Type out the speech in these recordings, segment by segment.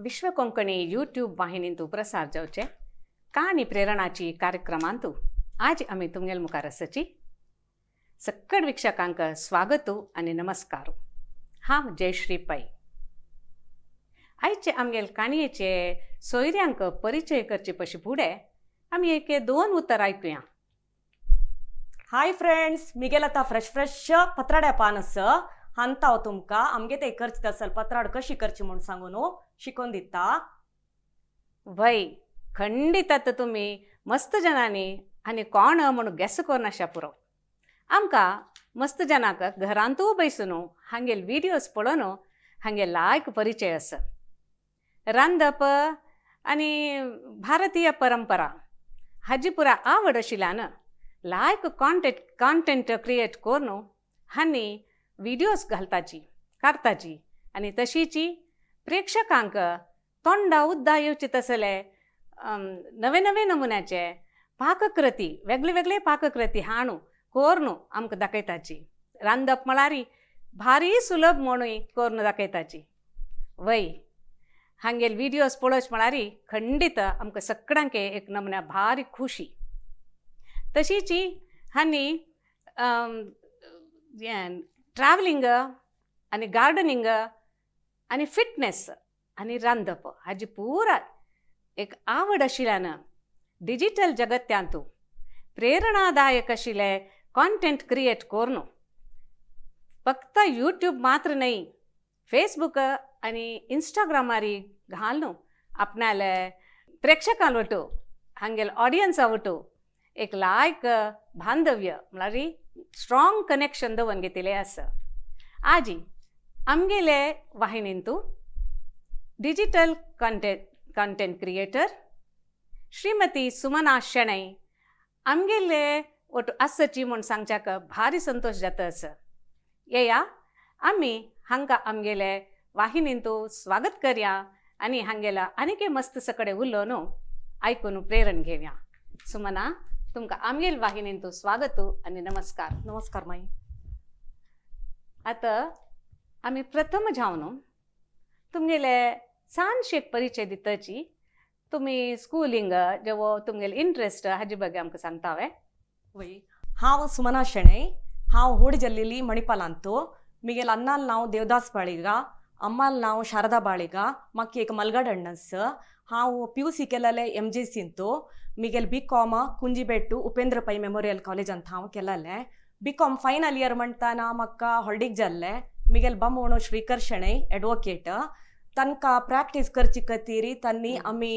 विश्व Konkani YouTube वाहिनींतु प्रसार जावचे काणी प्रेरणाची कार्यक्रमांतु आज आमी तुमगेल मुखार आसाची. सक्कड वीक्षकांक स्वागत आनी नमस्कार. हांव जयश्री पै. आयचे आमगेल काणयेचे सोयऱ्यांक परिचय करचे पशी फुडें आमी एक दोन उतर आयकुया. हाय फ्रेंड्स, मिगेल आतां फ्रेश फ्रेश पत्राड्या पान आसा. हांता हांव तुमकां आमगे ते करचे तसल पत्राड कशी करची म्हूण सांगून शिकोवन दिता. वय खंडीत आतां तुमी मस्त जनांनी आनी कोण म्हूण गॅस करनाशा पुरो. आमकां मस्त जनांक घरांतू बैसून हांगेल विडियोज पळोवन हांगे लायक परिचय आसा. रांदप आनी भारतीय परंपरा हाजी पुरा आवड आशिल्ल्यान लायक कॉन्टेंट क्रिएट करून हांणी विडियोज घालताची काडताची आनी तशीची प्रेक्षकांक तोंडा उद्दा येवचे तसले नवे नवे नमुन्याचे पाककृती वेगळे वेगळे पाककृती हाणू करून आमकां दाखयताची. रांदप म्हळ्यार भारी सुलभ म्हणून करून दाखयताची. वय हांगेल विडियोज पळोवचे म्हळ्यार खंडीत आमकां सगळ्यांक एक नमुन्या भारी खुशी. तशीची हांणी ट्रॅवलिंग आनी गार्डनिंग आनी फिटनेस आनी रांदप हाजी पुरा एक आवड आशिल्ल्यान डिजिटल जगत्यांतू प्रेरणादायक आशिल्ले कॉन्टेंट क्रिएट करून फक्त यूट्यूब मात्र न्हय फेसबूक आनी इंस्टाग्रामारी घालून आपणाले प्रेक्षकां वटू हांगेल ऑडियन्सा वटू एक लायक बांधव्य म्हळ्यार स्ट्रॉंग कनेक्शन दवरून घेतिल्लें आसा. आजी आमगेले वाहिनींतू digital content creator Shrimati Sumana Shenoy आमगेले ಒಟ್ಟು आसची म्हूण सांगच्याक भारी संतोष जाता आसा. येया आमी हांकां आमगेले वाहिनींतू स्वागत करया आनी हांगेला आनीक मस्त सकडे उलोवन आयकून प्रेरण घेवया. सुमना, तुमकां आमगेल वाहिनींतू स्वागत आनी नमस्कार. नमस्कार माई. आतां आमी प्रथम जावन तुमगेले ल्हानशे एक परिचय दिताची. तुमी स्कुलिंग जेवो तुमगेले इंट्रस्ट हाजे ಬಗ್ಗೆ आमकां सांगता हांवें. वय, हांव सुमना शेणै. हांव होड जल्लेली मणिपालांतू. मिगेल अन्नाल नांव देवदास बाळिगा, अम्माल नांव शारदा बाळिगा, म्हाका एक मलगड अण्णस. हांव पी यू सी केलेले एम जे सींतू. Miguel B com Kunjibettu Upendra Pai memorial कालेजांत हांव केलेलें. बी कॉम फायनल इयर म्हणटाना म्हाका हॉल्डीक जाल्लें. मिगेल बामोणो श्रीकर शेणै एडवोकेट. तांकां प्रॅक्टीस करची खातीर तांणी आमी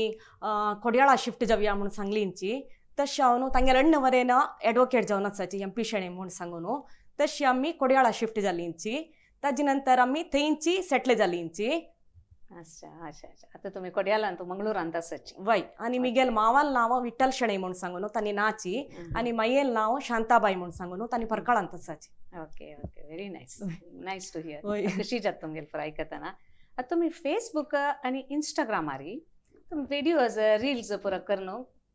कोडयाळा शिफ्ट जावया म्हूण सांगलींची. तशें हांव न्हू तांगेले अण्ण वरेन एडवोकेट जावन आसाची एम पी शेणै म्हूण सांगून न्हू. तशी आमी कोडयाळा शिफ्ट जालींची. ताजे नंतर आमी थंयची सेटल जालींची. अच्छा अच्छा अच्छा. आतां तुमी कोडयाळांत मंगळूरांत आसाची. वय. आनी मिगेल मावाल नांव विठ्ठल शेणै म्हूण सांगून तांणी नाची आनी मायेल नांव शांताबाई म्हूण सांगून तांणी परकळांत आसाची. Okay okay, very nice, nice to hear. खुशी जाता तुमगेले पुराय आयकतना. आतां तुमी फेसबूक आनी इंस्टाग्रामारी तुमी विडियोज रिल्स पुरा करून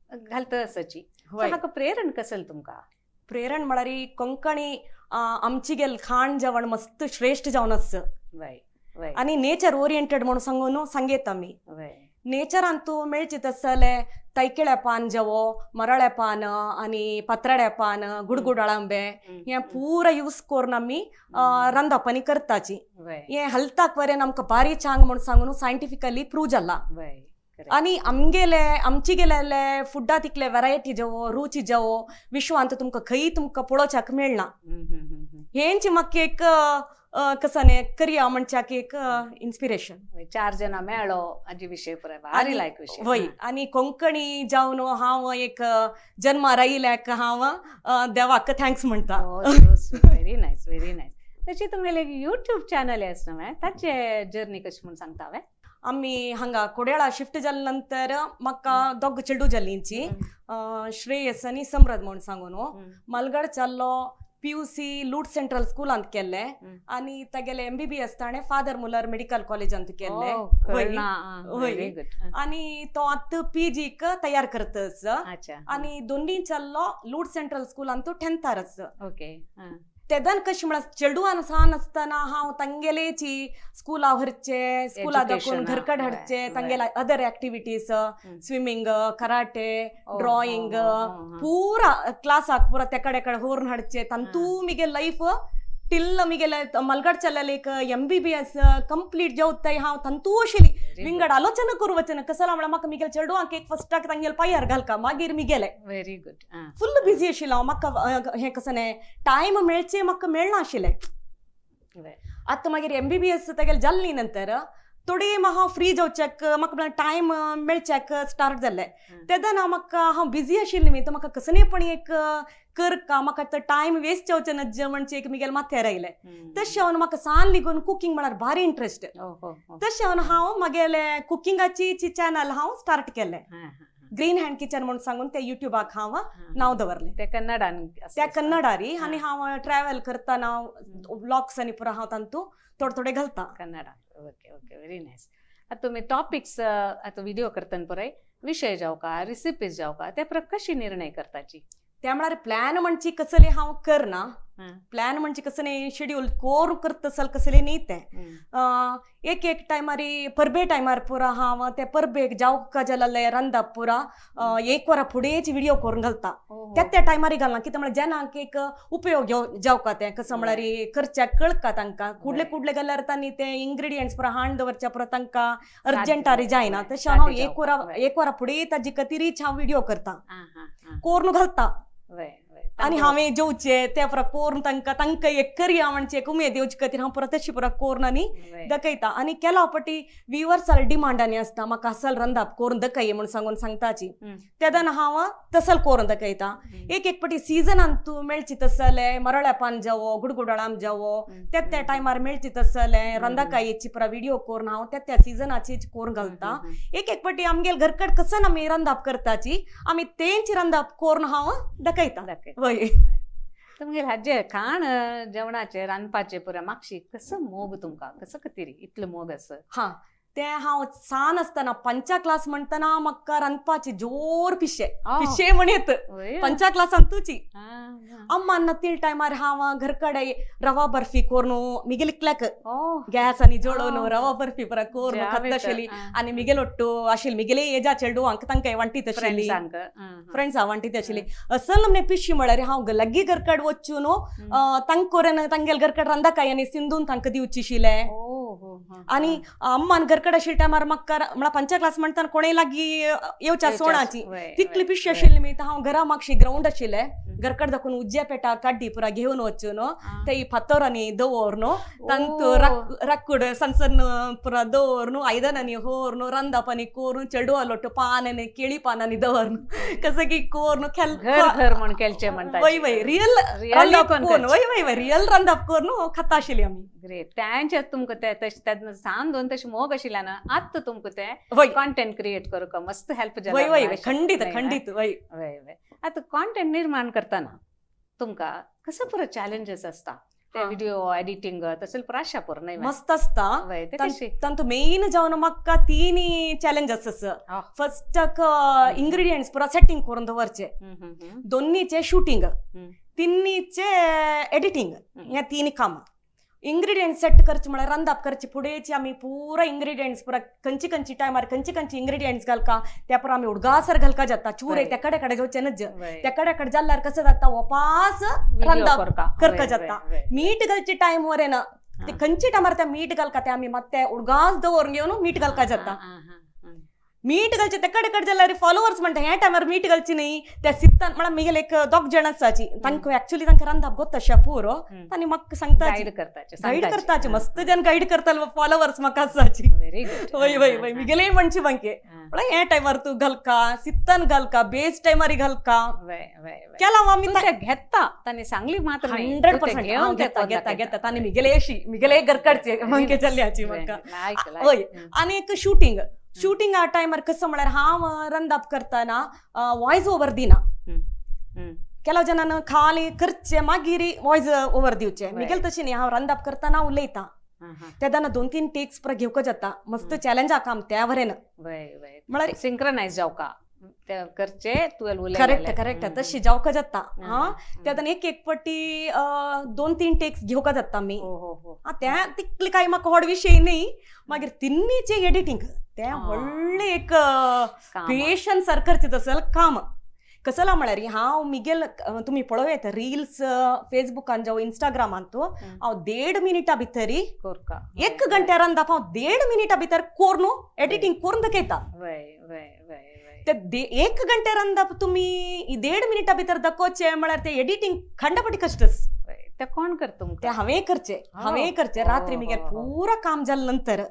घालता आसाची. हाका प्रेरण कसल तुमकां? प्रेरण म्हळ्यार कोंकणी आमची गेल खाण जेवण मस्त श्रेष्ठ जावन आसा. वय वय. आनी नेचर ओरिएंटेड म्हणून सांगून सांगेत आमी. नेचरांतू मेळचे तसले तैकेळ्या पान जेवो, मरळ्या पान आनी पत्राड्या पान, गुडगुड अळंबे हें पुरा यूज करून आमी रांदप आनी करताची. हें हेल्थाक वरेन आमकां भारी चांग म्हूण सांगून सायंटिफिकली प्रूव जाला. आनी आमगेले आमची गेलेले फुडा तितले व्हरायटी जेवो, रुची जेवो विश्वांत तुमकां खंय तुमकां पळोवच्याक मेळना. हेंची म्हाका एक कसं करया म्हणच्याक एक इन्स्पिरेशन. चार जणां मेळो हाजी विशय पुराय भारी लायक विशय. वय. आनी कोंकणी जावन हांव एक जन्मा रायल्याक हांव देवाक thanks म्हणटा. Very nice, very nice. तशी तुमगेले एक यूट्यूब चॅनल आसा न्हय, ताचे जर्नी कशी म्हूण सांगता हांवें? आमी हांगा कोडयाळा शिफ्ट जाले नंतर म्हाका दोग चेडू जालींची, श्रेयस आनी समृद्ध म्हूण सांगून. मलगड चाल्लो पी यू सी लूट सेंट्रल स्कुलांत केल्ले आनी तागेले एम बी बी एस ताणें फादर मुलर मेडिकल कॉलेजांत केल्ले. आनी तो आतां पी जीक तयार करतच. आनी दोन्ही चाल्लो लूट सेंट्रल स्कुलांत टेंथार आसा. ओके. तेदन कशी म्हळ्यार चेडवान सान आसतना हांव तांगेलेची स्कुला व्हरचे, स्कुला दाखोवन घरकड हाडचे, तांगेले other activities swimming, karate, drawing पुरा क्लासाक पुरा त्या कडेन कडेन व्हरून हाडचे. तांतू मिगे लायफ टिल्ल मिगेले मलगड चल्लेले एक MBBS complete जेवताय हांव तांतू आशिल्ली. विंगड आलोचना करू वचना कसला म्हळ्यार म्हाका मिगेले चेडवांक एक फस्टाक तांगेले पांयार घालका मागीर मिगेले व्हेरी गुड फुल बिजी आशिल्लो हांव. म्हाका हें कसं न्ही टायम मेळचे म्हाका मेळना आशिल्लें. आतां मागीर MBBS तागेले जाल्ली नंतर थोडी हांव फ्री जावच्याक म्हाका टायम मेळच्याक स्टार्ट जाल्लें. तेन्ना म्हाका हांव बिजी आशिल्लें न्ही, तो म्हाका कसलेपणी एक करका म्हाका तो टायम वेस्ट जावचें नज्ज म्हणचे एक मिगेले माथ्यार आयलें. तशें हांव म्हाका सान लिगून कुकींग म्हळ्यार भारी इंट्रस्ट. तशें हांव हांव मागेले कुकिंगाची चॅनल हांव स्टार्ट केलें, ग्रीन हँड किचन म्हणून सांगून ते युट्यूबाक हांव नांव दवरलें. ते कन्नडान, त्या कन्नडारी. आनी हांव ट्रॅवल करतना व्लॉग्स आनी पुरा हांव तांतू थोडे थोडे घालता Kannada. Okay okay, very nice. आतां तुमी टॉपिक्स आतां व्हिडिओ करतना पळय विशय जावका, रिसिपीज जावका, त्या प्रकार कशी निर्णय करताची? त्या म्हळ्यार प्लॅन म्हणची कसले हांव करना, प्लॅन म्हणजे कसं न्ही शेड्यूल कोर करतसल कसले न्ही तें. एक एक टायमारी परबे टायमार पुरा हांव ते परबेक जावका जाल्ले रांदप पुरा एक वरा फुडेंच व्हिडिओ करून घालता. त्या त्या टायमारी घालना कितें म्हळ्यार जेनाक एक उपयोग जावका तें कसं म्हळ्यार करच्याक कळका तांकां. कुडले कुडले घाल्यार तांणी ते इंग्रेडियंट्स पुरा हाण दवरच्या पुरा तांकां अर्जंटारी जायना. तशें हांव एक वरा फुडें ताजी कतिरीच हांव व्हिडिओ करता, कोरून घालता. आनी हांवें जेवचे ते पुरा कोरून तांकां तांकां एक करया म्हणचे एक उमेद येवचे खातीर हांव पुरा तशी पुरा कोरून आनी दाखयता. आनी केला पटी व्युवर्साल डिमांड आनी आसता म्हाका असल रंदाप कोरून दाखय म्हूण सांगून सांगताची, तेन्ना हांव तसल कोरून दाखयता. एक एक पटी सिजनान तूं मेळची तसले मरळ्या पान जावो, गुडगुडाळाम जावो, त्या त्या टायमार मेळची तसले रंदाकायेची पुरा व्हिडिओ करून हांव त्या त्या सिजनाची कोरून घालता. एक एक पटी आमगेल घरकड कसन आमी रंदाप करताची आमी तेंची रंदाप करून हांव दाखयता. तुमगेर हाजे खाण जेवणाचे रांदपाचे पुरा मागशी कसो मोग तुमकां कसो खातीर इतलो मोग आसा? हां, तें हांव सान आसतना पंचा क्लास म्हणटना म्हाका रांदपाची जोर पिशे पिशे म्हणयत पंचा क्लासान तुची अम्मान नतील टायमार हांव घर कडेन रवा बर्फी कोरून मिगेल इकल्याक गॅस आनी जोडोवन रवा बर्फी पुरा कोरून खाता आशिल्ली. आनी मिगेल ಒಟ್ಟು आशिल्ली मिगेले एजा चेडवांक तांकां वांटीत आशिल्ली, फ्रेंड्सां वांटीत आशिल्ली. असल नमने पिशी म्हळ्यार हांव लागीं घरकड वचून तांकोरेन तांगेल घरकड रांदाकाय आनी सिंदून तांकां दिवची आशिल्लें. आनी अम्मान घरकड आशिल्ले टायमार म्हाका म्हळ्यार पंचा क्लास म्हणटाना कोणेय लागीं येवच्या सोणाची तितली पिशी आशिल्ली मी. हांव घरा मागशी ग्रावंड आशिल्लें घरकड दाखोवन उज्ज्या पेटा काड्डी पुरा घेवन वचून ते फातरांनी दवरून तांतू राकूड सण सण पुरा दवरून आयदनांनी होरून रांदपांनी कोरून चेडवा लोट पानांनी केळी पानांनी दवरून कसं की कोरून घर घर म्हण केलचे म्हणटा. वय वय रियल रांदप कोरून, वय वय वय रियल रांदप करून खाता आशिल्ली आमी. ग्रेट. तेंचे तुमकां ते तशें तेन्ना सान दोन तशें मोग आशिल्ल्यान आतां तुमकां तें कॉन्टेंट क्रिएट करूंक मस्त हेल्प जाला. वय वय खंडीत खंडीत. वय वय वय. आतां कॉन्टेंट निर्माण करतना तुमकां कसो पुरो चॅलेंजीस आसता ते व्हिडिओ एडिटींग तशें पुरा पुरो न्हय मस्त आसता. तांतू मेन जावन म्हाका तीन चॅलेंज आसा. फर्स्टाक इंग्रेडियंट्स पुरा सेटींग करून दवरचे, दोन्हीचे शूटिंग, तिन्हीचे एडिटींग, ह्या तीन कामां. इंग्रेडियंट्स सेट करचे म्हळ्यार रांदप करचे फुडेंची आमी पुरा इंग्रेडियंट्स पुरा खंयची खंयची टायमार खंयची खंयची इंग्रेडियंट्स घालका त्या पुरा आमी उडगासर घालका जाता. चुरे त्या कडेन कडेन घेवचे नज, त्या कडेन कडेन जाल्यार कसं जाता वपास रांदप करका जाता. मीठ घालचे टायम वरेन ते खंयचे टायमार त्या मीठ घालका ते आमी मात ते उडगास दवरून घेवन मीठ घालका जाता. मीठ घालचे ते कडेन कडेन जाल्यार फॉलोवर्स म्हणटा ह्या टायमार मीठ घालची न्ही. त्या सित्तान म्हळ्यार मिगेले एक दोग जाण आसाची तांकां एक्चुअली तांकां रांदप गोत अशें पुरो आनी म्हाका सांगता गायड करताचे, गायड करताचे मस्त जण गायड करताले फॉलोवर्स म्हाका आसाची. वय वय वय मिगेले म्हणचे म्हाके म्हळ्यार ह्या टायमार तूं घालका सित्तान घालका बेस्ट टायमार घालका केला आमी घेता तांणी सांगली मात्र 100% घेता घेता घेता तांणी मिगेले अशी मिगेले घरकडचे मंके चल्ल्याची म्हाका. वय. आनी एक शूटिंग शूटिंग आ टायमार कसं म्हळ्यार हांव रंदाप करतना वॉयस ओवर दिना. ಕೆಲವು ಜನ ಖಾಲಿ ಖರ್ಚೆ मागीर वॉयस ओवर दिवचे, मिगेल तशी न्ही. हांव रंदाप करतना उलयता तेन्ना 2-3 टेक्स पुरा घेवंक जाता. मस्त चॅलेंज आहा काम त्या वरेन म्हळ्यार सिंक्रनायज जावका. करचे तुवें करेक्ट करेक्ट तशी जावका जाता. हा तेन्ना एक एक पट्टी 2-3 टेक्स घेवका जाता आमी. त्या तितले काय म्हाका व्हड विशय न्ही. मागीर तिन्नीचे एडिटींग तें व्हडलें एक पेशन्स करचें तसं काम. कसला म्हळ्यार हांव मिगेल तुमी पळोवं येता रिल्स फेसबुकान जावं इंस्टाग्रामान तो हांव 1.5 मिनिटा भितरी 1 घंट्या रांदप हांव 1.5 मिनिटा भितर कोरून एडिटींग करून दाखयता. ते 1 घंटे रांदप तुमी 1.5 मिनिटा भितर दाखोवचें म्हळ्यार ते एडिटींग खंडपटी कश्टच. ते कोण करता? ते हांवें करचें, हांवें करचें. रात्री मिगेल पुरा काम जालें नंतर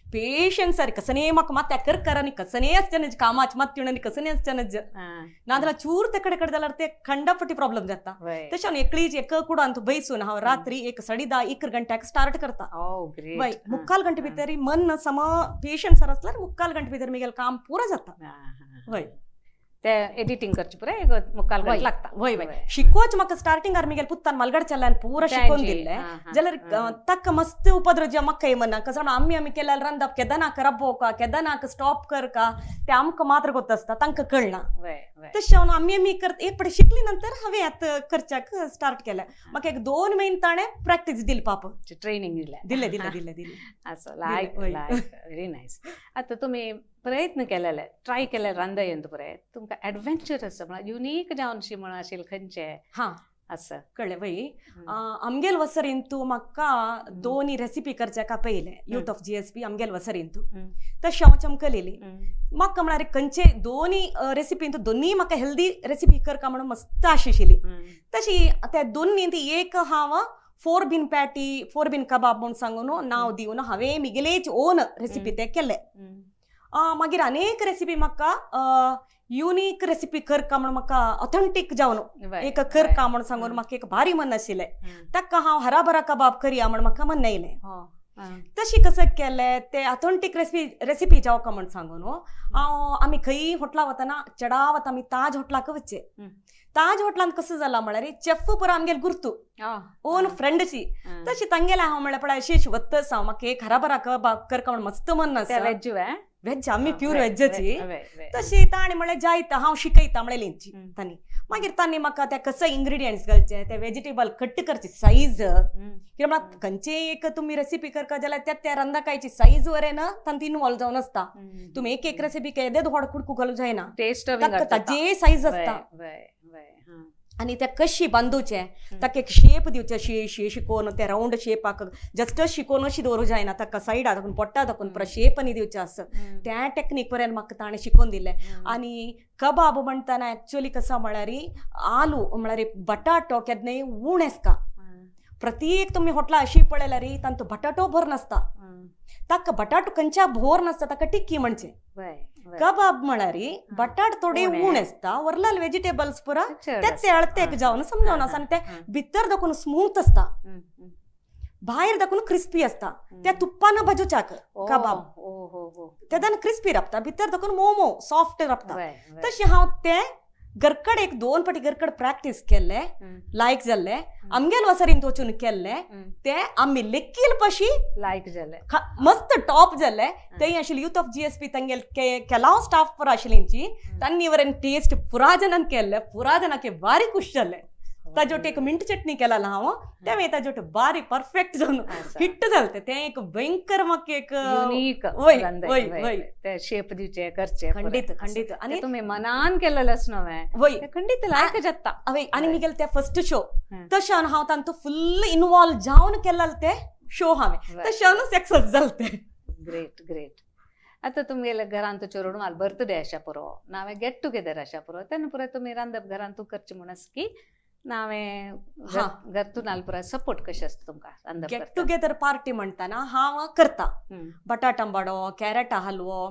पेशन्स सारकें कसने म्हाका मात कर कर आनी कसने आसचें कामाच मात तिणें कसने आसचें नाजाल्यार चूर ते कडेन जाल्यार ते खंडापटी प्रॉब्लम जाता. तशें हांव एकलीच एक कुडांत बैसून हांव रात्री 1:30-1 घंट्याक स्टार्ट करता. वय मुक्काल घंटे भितर मन सम पेशन्स आसल्यार मुक्काल घंटे भितर मिगेल काम पुरा जाता. वय ते एडिटींग करचे पुराय मुक्काल घंटे लागता. वय वय शिकोच म्हाका स्टार्टिंगार मिगेल पुत्तान मलगड चल्यान पुरा शिकोवन दिल्लें जाल्यार ताका मस्त उपद्रव म्हाका मना कसो आमी आमी केल्यार रांदप केदनाक रबोवका केदनाक स्टॉप करका ते आमकां मात्र गोत आसता तांकां कळना. तशें हांव आमी आमी करत एक पडे शिकली नंतर हांवें आतां करच्याक स्टार्ट केलें. म्हाका 1-2 म्हयने ताणें प्रॅक्टीस दिली पाप ट्रेनींग दिलें दिलें दिलें दिलें दिलें. असो लायक लायक व्हेरी नायस. आतां तुमी प्रयत्न केलेले ट्राय केले रांदयेंत बरें तुमकां एडवेंचरस म्हळ्यार युनीक जावन शी म्हण आशिल्लें खंयचें हां असं कळ्ळें वय. आमगेल वसरींतू म्हाका 2 रेसिपी करच्याक पयलें यूथ ऑफ GSP आमगेल वसरींतू तशें हांव चमकलेली. म्हाका म्हळ्यार खंयचे 2 रेसिपींतू दोनूय म्हाका हेल्दी रेसिपी करका म्हणून मस्त आशिल्ली. तशी त्या दोन्ही ती एक हांव 4 बीन पॅटी 4 बीन कबाब म्हूण सांगून नांव दिवन हांवें मिगेलेच ओन रेसिपी ते केले. मागीर अनेक रेसिपी म्हाका युनीक रेसिपी करका म्हूण म्हाका ऑथेंटीक जावन एक करका म्हूण सांगून म्हाका एक भारी मन आशिल्लें. ताका हांव हराभरा कबाब करया म्हूण म्हाका मन आयलें. तशी कसं केलें ते ऑथेंटीक रेसिपी जावका म्हूण सांगून हांव आमी खंय हॉटला वतना चडावत आमी ताज हॉटलाक वचचें. ताज हॉटलांत कसं जालां म्हळ्यार चेफ पुरा आमगेल गुर्तू ओन फ्रेंडशी तशी तांगेलें हांव म्हळ्यार पळय अशी वतच हांव म्हाका एक हराभरा कबाब करका म्हूण मस्त मन आसा. वेज वेज आमी प्युअर वेजाची. तशी ताणें म्हळ्यार जायता हांव शिकयता म्हणलें तांणी. मागीर तांणी म्हाका ते कसं इंग्रिडियंट्स घालचे ते वेजिटेबल कट करचे सायज कित्याक म्हळ्यार खंयचे एक तुमी रेसिपी करका जाल्यार त्या त्या रांदकायची सायज वर ना तांतूं इनवॉल्व जावन आसता. तुमी एक एक रेसिपी केदें व्हड कुडकू घालूं जायना टेस्ट ताजे सायज आसता आनी ते कशी बांदूचे ताका एक शेप दिवचे अशी अशी शिकोवन ते रावंड शेपाक जस्ट शिकोवन अशी दवरूं जायना ताका सायडा दाखोवन पोट्टा दाखोवन पुरा शेप आनी दिवचे आसा. त्या टॅक्नीक पर्यंत म्हाका ताणें शिकोवन दिलें. आनी कबाब म्हणटना एक्चुअली कसो म्हळ्यार आलू म्हळ्यार बटाटो केन्नाय उण आसता. प्रत्येक तुमी हॉटलां अशी पळयल्यार तांचो बटाटो भर नासता. ताका बटाटो खंयच्या भोर नासता ताका टिक्की म्हणचें. कबाब म्हळ्यार बटाट थोडे उण आसता वरलाल वेजिटेबल्स पुरा ते अळतेक जावन समजावन आसा आनी ते भितर दाखोवन स्मूथ आसता भायर दाखोवन क्रिस्पी आसता. त्या तुप्पान भाजूच्याक कबाब तेन्ना क्रिस्पी राबता भितर दाखोवन मोमो सॉफ्ट राबता. तशें हांव ते घरकड 1-2 पटी घरकड प्रॅक्टीस केल्ले लायक जाल्ले आमगेल वसरींत वचून केल्ले ते आमी लेकील पशी लायक जाले मस्त टॉप जाले. थंय आशिल्ले यूथ ऑफ GSP तांगेल केलाव स्टाफ पुरा आशिल्ली तांणी वरेन टेस्ट पुरा जणान केल्ले पुरा जणांक बारीक खुश जाले. ताजोट एक मिंट चटणी केला हांव तें ताजोट बारीक परफेक्ट जावन हिट जालें तें एक भयंकर म्हाका एक युनीक वय वय वय ते शेप दिवचे करचे खंडीत खंडीत. आनी तुमी मनान केलेलें न्हय वय खंडीत लायक जाता. हय आनी मिगेल ते फर्स्ट शो तशें हांव तांतूं फुल्ल इनवॉल्व जावन केलें ते शो हांवें तशें सक्सेस जालें तें. Great great. आतां तुमगेले घरांत चेडूं बर्थडे आसा पुरो नावें गेट टुगेदर आसा पुरो तेन्ना पुरो तुमी रांदप घरांत करचें म्हूण आसा की नावें घरतून पुरा सपोर्ट कशें आसता तुमकां? गेट टुगेदर पार्टी म्हणटना हांव करता बटाट आंबाडो कॅरेटा हलवो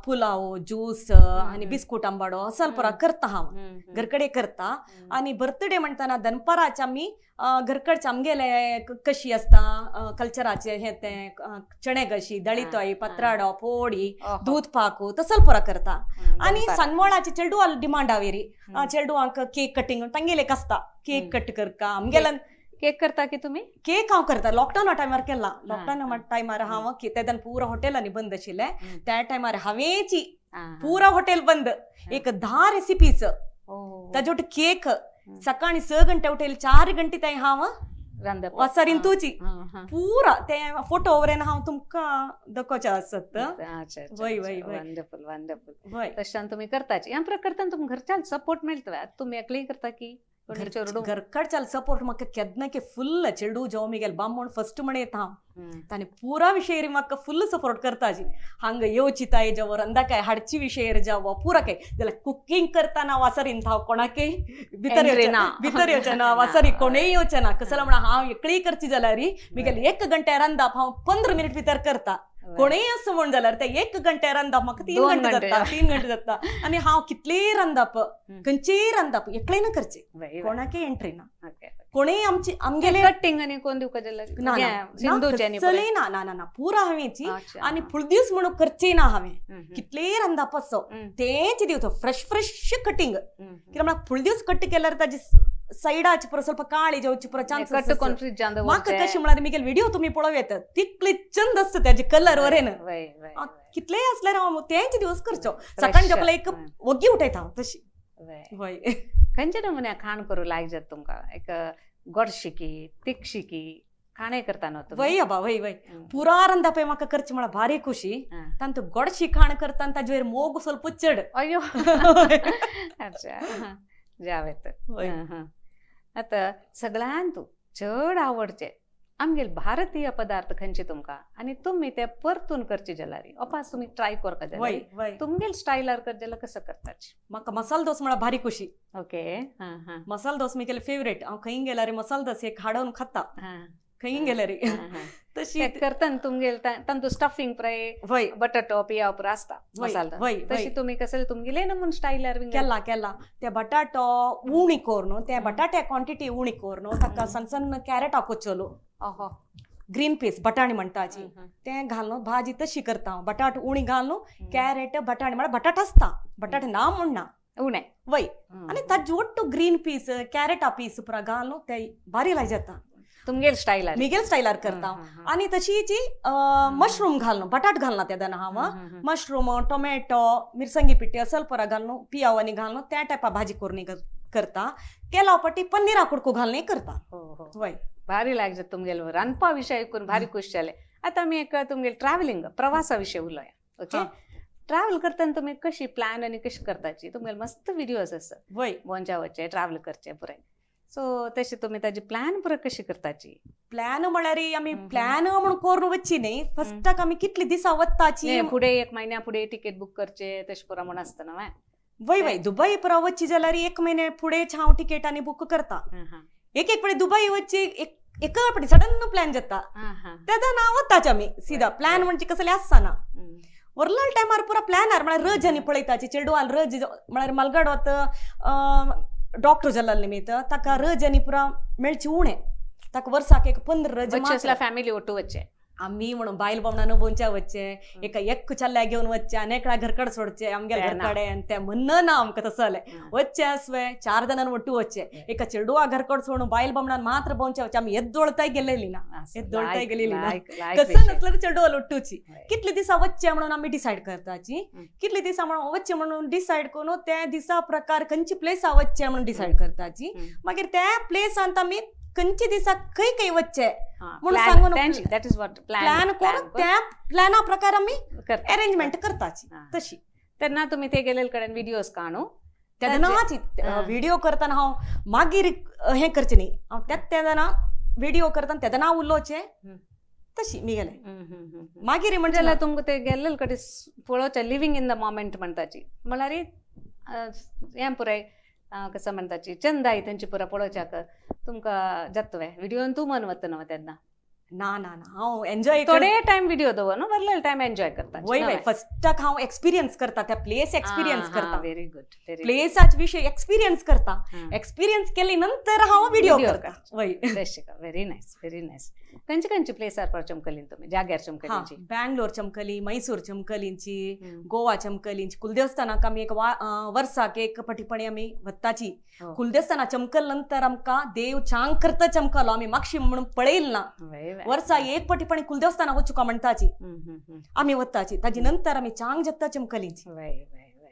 पुलाव ज्यूस आनी बिस्कूट आंबाडो असो पुरा करता हांव घरकडे करता. आनी बर्थडे म्हणटना दनपाराचे आमी घरकडचे आमगेले कशी आसता कल्चराचे हे ते चणे कशी दळितोय पत्राडो पोडी दूद पाकू तसल पुरा करता. आनी सनमोळाचे चेडू डिमांड आवेरी चेडवांक केक कटिंग तांगेले एक आसता केक कट करका आमगेले केक करता की तुमी? केक हांव करता. लॉकडावना टायमार केला. लॉकडावना टायमार हांव तेन्ना पुरा हॉटेलांनी बंद आशिल्लें त्या टायमार हांवेंची पुरा हॉटेल बंद एक 10 रेसिपीज ताजे केक सकाळी 6 गंटे उठेल 4 गंटे ताई हांव वासारीन तुजी पुरा ते फोटो वरेन हांव तुमकां दाखोवचें आसत. वय वय वंडरफुल वंडरफुल. वय तशान तुमी करताची ह्या प्रकारतान तुमकां घरच्यान सपोर्ट मेळटा तुमी एकली करता की घरकडच्यान सपोर्ट म्हाका केन्ना की फुल्ल चेडू जो मिगेल बामण फर्स्ट म्हण येता हांव ताणी पुरा विशयेर म्हाका फुल्ल सपोर्ट करताची हांगा येवची ताय जावं रंदाकाय हाडची विशयेर जावं पुरा काय जाल्यार कुकींग करतना वासरीन हांव कोणाकय भितर भितर येवचें ना वासरी कोणूय येवचें ना कसलो म्हण हांव एकळी करची जाल्यार मिगेल 1 घंटे रांदप हांव 15 मिनट भितर करता कोणूय असो म्हण जाल्यार ते 1 घंटे रांदप म्हाका 3 घंटे जाता 3 घंटे जाता आनी हांव कितलेय रांदप खंयचेय रांदप एकलें ना करचें कोणाकय एंट्री ना कोणूय आमची आमगेले कटिंग आनी कोण दिवपा जाल्यार ना ना ना ना ना पुरा हांवेंची आनी फुल दीस म्हणून करचें ना हांवें कितलेय रांदप असो तेंच दिवचो फ्रेश फ्रेश कटिंग कित्याक म्हळ्यार फुल दीस कट केल्यार ताजी सायडाची पुरो ಸ್ವಲ್ಪ काळी जावची पुरो चान्स म्हाका कशें म्हळ्यार मिगेल व्हिडिओ तुमी पळोवं येता तितले चंद आसता ताजे कलर वरेन कितलेय आसल्यार हांव तेंच दिवस करचो सकाळी जेवला एक वग्गी उठयता हांव तशी. वय खंयच्या नमुन्या खाण करूं लायक जाता तुमकां एक गोडशी की तिखशी की खाणें करता न्हू? वय अबा वय वय पुरा रांदप म्हाका करचें म्हळ्यार भारी खुशी तांतू गोडशी खाण करता आनी ताजेर मोग ಸ್ವಲ್ಪ चड. अयो अच्छा जावेत. आतां सगळ्यांत चड आवडचे आमगेले भारतीय पदार्थ खंयचे तुमकां आनी तुमी ते परतून करचे जाल्यार अपास तुमी ट्राय करता जाल्यार तुमगेले स्टायलार करचे जाल्यार कसो करताची? म्हाका मसाल दोस म्हळ्यार भारी खुशी. ओके. मसाल दोस मिगेले फेवरेट. हांव खंय गेल्यार मसाल दोस एक हाडून खाता खंय गेल्यार तशी करतना तुमगेले तांतू स्टफिंग प्राय वय बटाटो पियाव पुरो आसता मसाला तशी तुमी कसले तुमगेले नमून स्टायलार केला केला ते बटाटो उणी करून ते बटाट्या क्वांटिटी उणी करून ताका सण सण कॅरेट हाकोचलो ग्रीन पीस बटाणी म्हणटाची ते घालून भाजी तशी करता हांव बटाट उणी घालून कॅरेट बटाणी म्हळ्यार बटाट आसता बटाट ना म्हणना उणे वय आनी ताजे ಒಟ್ಟು ग्रीन पीस कॅरेटा पीस पुरा घालून ते भारी लाय जाता तुमगेल स्टायलार मिगेल स्टायलार करता आनी तशीच मशरूम घालून बटाट घालना तेन्ना हांव मशरूम टोमॅटो मिरसांगी पिठी असल पुरा घालून पियाव आनी घालून त्या टायपा भाजी करून करता केला पटी पन्नीरा कुडको घालून करता. वय भारी लाग जाता तुमगेल रांदपा विशय आयकून भारी खुश जालें. आतां आमी एक तुमगेल ट्रॅव्हलिंग प्रवासा विशय उलोवया. ओके. ट्रॅव्हल करतना तुमी कशी प्लॅन आनी कशी करताची तुमगेले मस्त व्हिडियोज आसा वय गोंयच्या वचचे ट्रॅव्हल करचे पुराय सो तशी तुमी ताजी प्लॅन पुरो कशी करताची? प्लॅन म्हळ्यार आमी प्लॅन म्हणून करून वचची न्ही फस्टाक आमी कितले दिसा वताची फुडें 1 म्हयन्या फुडें तिकेट बूक करचे तशें पुरो म्हूण आसता न्हय? वय वय दुबय पुरो वचची जाल्यार 1 म्हयने फुडें हांव तिकेट आनी बूक करता. एक एक पडे दुबय वचची एक पडे सडन प्लॅन जाता तेन्ना वताचे आमी सीधा प्लॅन म्हणजे कसले आसना वरलाल टायमार पुरा प्लॅनार म्हळ्यार रज आनी पळयताची चेडवान रज म्हळ्यार मलगड वत डॉक्टर जाल्ले निमित्त ताका रज आनी पुरा मेळची उणें ताका वर्साक एक 15 रज फॅमिली ಒಟ್ಟು वचचे आमी म्हणून बायल बामणान बोंच्या वचचे एका एक चल्ल्या घेवन वचचे आनी एकल्या घरकड सोडचे आमगेल्या घरकडे आनी ते म्हणना आमकां तसो जालें वचचे आसवे 4 जाणां ಒಟ್ಟು वचचे एका चेडवा घरकड सोडून बायल बामणान मात्र बोंच्या वचचे आमी येद्दोळताय गेलेली ना येद्दोळताय गेलेली ना कसं नसल्यार चेडवाल ಒಟ್ಟುची कितले दिसा वचचे म्हणून आमी डिसायड करताची कितले दिसा म्हणून वचचे म्हणून डिसायड करून त्या दिसा प्रकार खंयची प्लेसा वचचे म्हणून डिसायड करताची मागीर त्या प्लेसांत आमी खंयचे दिसा खंय खंय वचचे म्हणून सांगून प्लॅन करून त्या प्लॅना प्रकार आमी अरेंजमेंट करताची तशी. तेन्ना तुमी ते गेलेले कडेन व्हिडियोज काणू तेन्ना व्हिडिओ करतना हांव मागीर हें करचें न्ही हांव त्याच तेन्ना व्हिडिओ करतना तेन्ना उलोवचें तशी मी गेले मागीर म्हणजे जाल्यार तुमकां ते गेल्ले कडेन पळोवचें लिव्हिंग इन the moment म्हणटाची म्हळ्यार हें पुराय कसं म्हणटाची चंदाय तेंची पुरा पळोवच्याक तुमकां जाता व्हिडियोन तूं मन वता न्हू तेन्ना? ना ना ना हांव एन्जॉय थोडे टायम व्हिडिओ दवर न्हू वरलेले टायम एन्जॉय करता. वय वय फस्टाक हांव एक्सपिरियन्स करता त्या प्लेस एक्सपिरियन्स करता. व्हेरी गुड प्लेसाच विशय एक्सपिरियन्स करता एक्सपिरियन्स केले नंतर हांव व्हिडिओ करता. वय व्हेरी नायस व्हेरी नायस. खंयचे खंयचे प्लेसार पर चमकलीन तुमी जाग्यार चमकलींची? बँगलोर चमकली मैसूर चमकलींची गोवा चमकलींची कुलदेवस्थानाक आमी एक वर्साक एक पटीपणी आमी वताची. कुलदेवस्थाना चमकल नंतर आमकां देव चांग करता चमकलो आमी मागशी म्हणून पळयल ना वर्सा एक पटीपणी कुलदेवस्थानाक वचुका म्हणटाची आमी वताची ताजी नंतर आमी चांग जाता चमकलींची.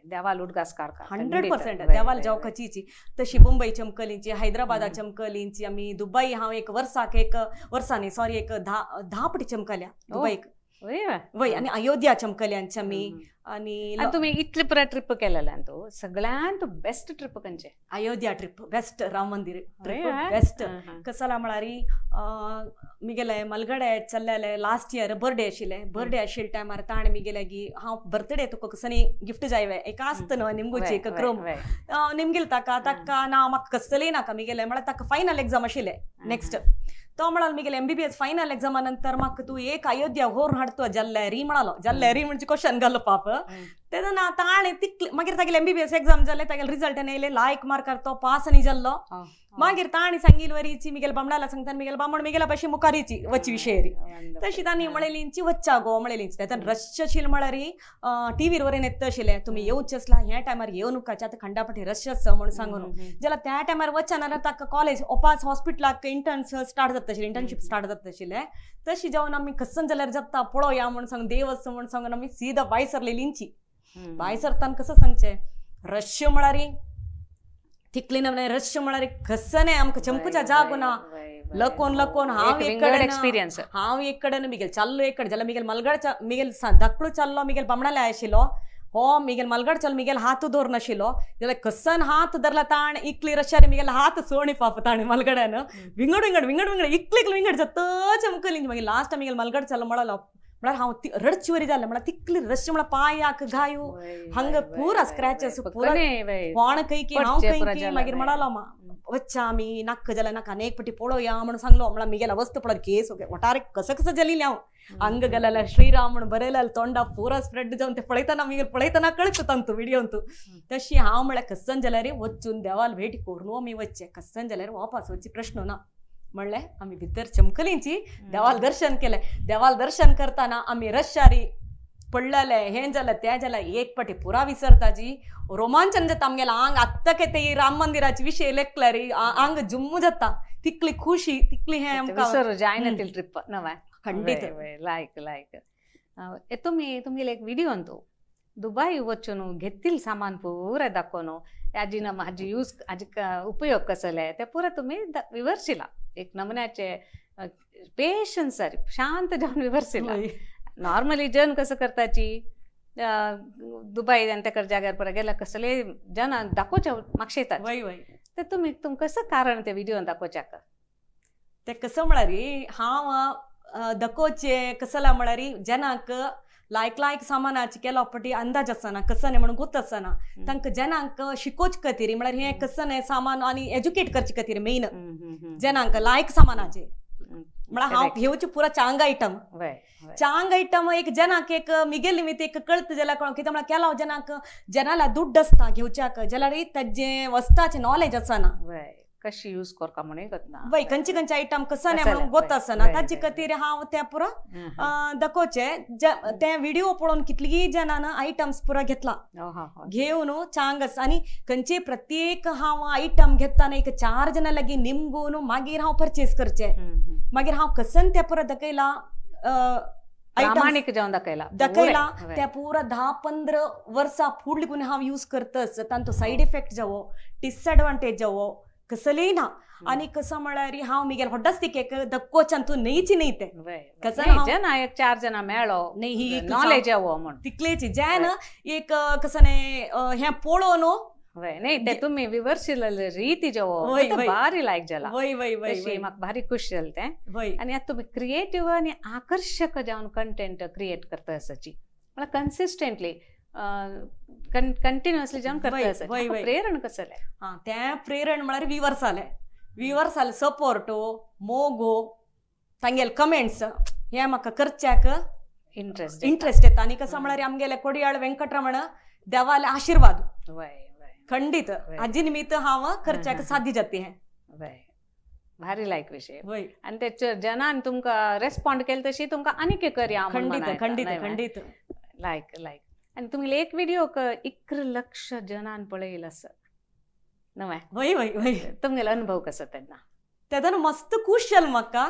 देवाल उडगास काडका 100% देवाल जाव खचीची. तशी मुंबई चमकलींची, हैदराबादा चमकलींची, आमी दुबई हांव एक वर्साक एक वर्सांनी सॉरी एक 10 पटी चमकल्या दुबईक. वय आनी अयोध्या चमकल्यांची आमी. आनी तुमी इतले पुरा ट्रिप केलेल्यान तो सगळ्यांत बेस्ट ट्रिप खंयचे? Ayodhya trip best, Ram Mandir trip best. कसला म्हळ्यार मिगेले मलगडे चल्लेले लास्ट इयर बर्थडे आशिल्ले, बर्थडे आशिल्ले टायमार ताणें मिगेले की हांव बर्थडे तुका कसनी गिफ्ट जाय एक आसता न्हय निमगोची एक क्रम निमगेल ताका ताका ना म्हाका कसलेय नाका मिगेले म्हळ्यार ताका फायनल एग्जाम आशिल्ले नेक्स्ट. तो म्हणाल मिगेले MBBS final एग्जामा नंतर म्हाका तूं एक अयोध्या व्हरून हाडतो जाल्ले री म्हणालो. जाल्ले री म्हणजे क्वेश्चन घालो पाप. तेन्ना ताणें तितले मागीर तागेले MBBS exam जाले, तागेले रिजल्ट येयले, लायक मार्कार तो पास आनी जाल्लो. मागीर ताणें सांगिल वरीची मिगेल बामणाला सांगता, मिगेल बामण मिगेला पाशी मुखारीची वची विशयरी. तशी तांणी म्हणलेलींची वच्चा गो म्हणलेलींची. तेन्ना रश आशिल्लें म्हळ्यार टीव्हीर वरेन येता आशिल्लें तुमी येवचें आसला ह्या टायमार येवं नकाचे आतां खंडापटी रश आसा म्हणून सांगून. जाल्यार त्या टायमार वचना जाल्यार ताका कॉलेज ओपास हॉस्पिटलाक इंटर्न्स स्टार्ट जाता आशिल्लें, इंटर्नशीप स्टार्ट जाता आशिल्लें. तशी जावन आमी कसन जाल्यार जाता पळोवया म्हणून सांगून देव आसा म्हणून सांगून आमी सीधा भायर सरलेलींची. भायर सरताना कसं सांगचें रश म्हळ्यार तिकली ना रश म्हळ्यार कसं नाही आमकां चमकुच्या जागो ना. लकोन लकोन हांव एक कडेन एक्सपिरियन्स, हांव एक कडेन मिगेल चाललो एक कडेन जाल्यार मिगेल मलगड मिगेल धाकटो चाललो मिगेल बामणाले आशिल्लो हो मिगेल मलगड चल मिगेल हात दवर नाशिल्लो जाल्यार कसन हात धरला ताण इकली रश्यार मिगेल हात सोणी पाप ताणें मलगड्यान विंगड विंगड विंगड विंगड इकले इकले विंगड जाता चमकली. मागीर लास्ट मिगेल मलगड चल्लो म्हळो म्हळ्यार हांव रडची वरी जालें म्हळ्यार तितली रश म्हळ्यार पांयाक घायो हांगा पुरा स्क्रॅचेस पुरा कोण खंय की हांव खंय की. मागीर म्हणालो वच्चा आमी नाक्क जाल्यार नाका आनी एक पटी पळोवया म्हणून सांगलो. म्हळ्यार मिगेला वस्त पळत केस वटारे कसं कसं जालें हांव अंग गेलें श्रीराम म्हणून बरयलें तोंडा पुरा स्प्रेड जावन ते पळयतना मिगेल पळयतना कळटा तांतू व्हिडियोंतू. तशी हांव म्हळ्यार कसन जाल्यार वचून देवाल भेट करून आमी वच्चें कसन जाल्यार वापस वचचे प्रश्न ना म्हणलें. आमी भितर चमकलींची देवाल दर्शन केलें. देवाल दर्शन करतना आमी रश्यारी पडलेले हें जालें तें जालें एक पटी पुरा विसरताची रोमांचन जाता आमगेलें आंग आत्तां ते राम मंदिराचे विशय लेखल्यार आंग जुम्म जाता तितली खुशी तितली हें आमकां जायना ती ट्रिप नव्या खंडीत. लायक लायक तुमी तुमगेले एक व्हिडियो तो दुबई वचून घेतील सामान पुरा दाखोवन हाजी ना हाजी यूज हाजी उपयोग कसले ते पुरा तुमी विवर्शिला एक नमुन्याचे पेशन्स शांत जावन विवर्शिला. नॉर्मली जन कसं करताची दुबई आनी तेका जाग्यार पुरा गेल्यार कसले जन दाखोवच्या मागशेतात तर तुमी तुमकां कसं कारण ते व्हिडियोन दाखोवच्याक ते कसं म्हळ्यार हांव दाखोवचें कसला म्हळ्यार जनाक लायक लायक सामानाची केलो पटी अंदाज आसना कसं न्ही म्हणून गोत आसना तांकां जनांक शिकोवचे खातीर म्हळ्यार हें कसं न्ही सामान आनी एज्युकेट करचे खातीर मेन जनांक लायक सामानाचे म्हळ्यार हांव घेवचे पुरा चांग आयटम चांग आयटम एक जनाक एक मिगेल निमित्त एक कळत जाल्यार कळो कितें म्हळ्यार केलो जनाक जनाला दुड्ड आसता घेवच्याक जाल्यार ताजें वस्ताचें नॉलेज आसना कशी यूज करता म्हणून ना वय खंयचे खंयचे आयटम कसं न्ही म्हणून गोत आसना ताजे खातीर हांव तें पुरा दाखोवचें. ते व्हिडिओ पळोवन कितलीं जणांना आयटम्स पुरा घेतला घेवन चांग आसा आनी खंयचे प्रत्येक हांव आयटम घेतना एक 4 जाणां लागीं निमगून मागीर हांव परचेज करचें. मागीर हांव कसन तें पुरा दाखयला प्रामाणीक जावन दाखयला दाखयला त्या पुरा 10-15 वर्सां फुडली गुण हांव यूज करतच तांचो सायड इफेक्ट जावो डिसएडवांटेज जावो कसलेय ना. आनी कसं म्हळ्यार हांव मिगेल व्हडच तिकेक दक्कोच्यान तूं न्हयची न्ही तें कसं जना एक 4 जाणां मेळो न्ही ही नॉलेज येवो म्हण तितलेची जॅन एक कसं न्ही हें पळोवन नाही ते तुम्ही विवर्शिलेले रीती जेवो भारी लायक जाला वय वय वय म्हाका भारी खुश जालें तें. आनी आतां तुमी क्रिएटीव आनी आकर्शक जावन कंटेंट क्रिएट करता आसाची म्हळ्यार कन्सिस्टंटली कंटिन्युअसली जावन करता आसा प्रेरण कसलें? हां तें प्रेरण म्हळ्यार व्युवर्स आलें व्युवर्स आलें सपोर्ट मोगो तांगेले कमेंट्स हें म्हाका करच्याक इंट्रस्ट येता. आनी कसं म्हळ्यार आमगेले कोडियाळ वेंकटरमण देवाले आशिर्वाद खंडीत हाजी निमित्त हांव करच्याक साध्य जाता हें. भारी लायक विशय आनी ते जनान तुमकां रेस्पॉन्ड केले तशी तुमकां आनीक करया खंडीत खंडीत खंडीत लायक लायक. आनी तुमगेले एक व्हिडिओ 11 लक्ष जनान पळयला आसा नव्या वय वय वय तुमगेलो अनुभव कसो तेन्ना? तेदन मस्त खूश जालें म्हाका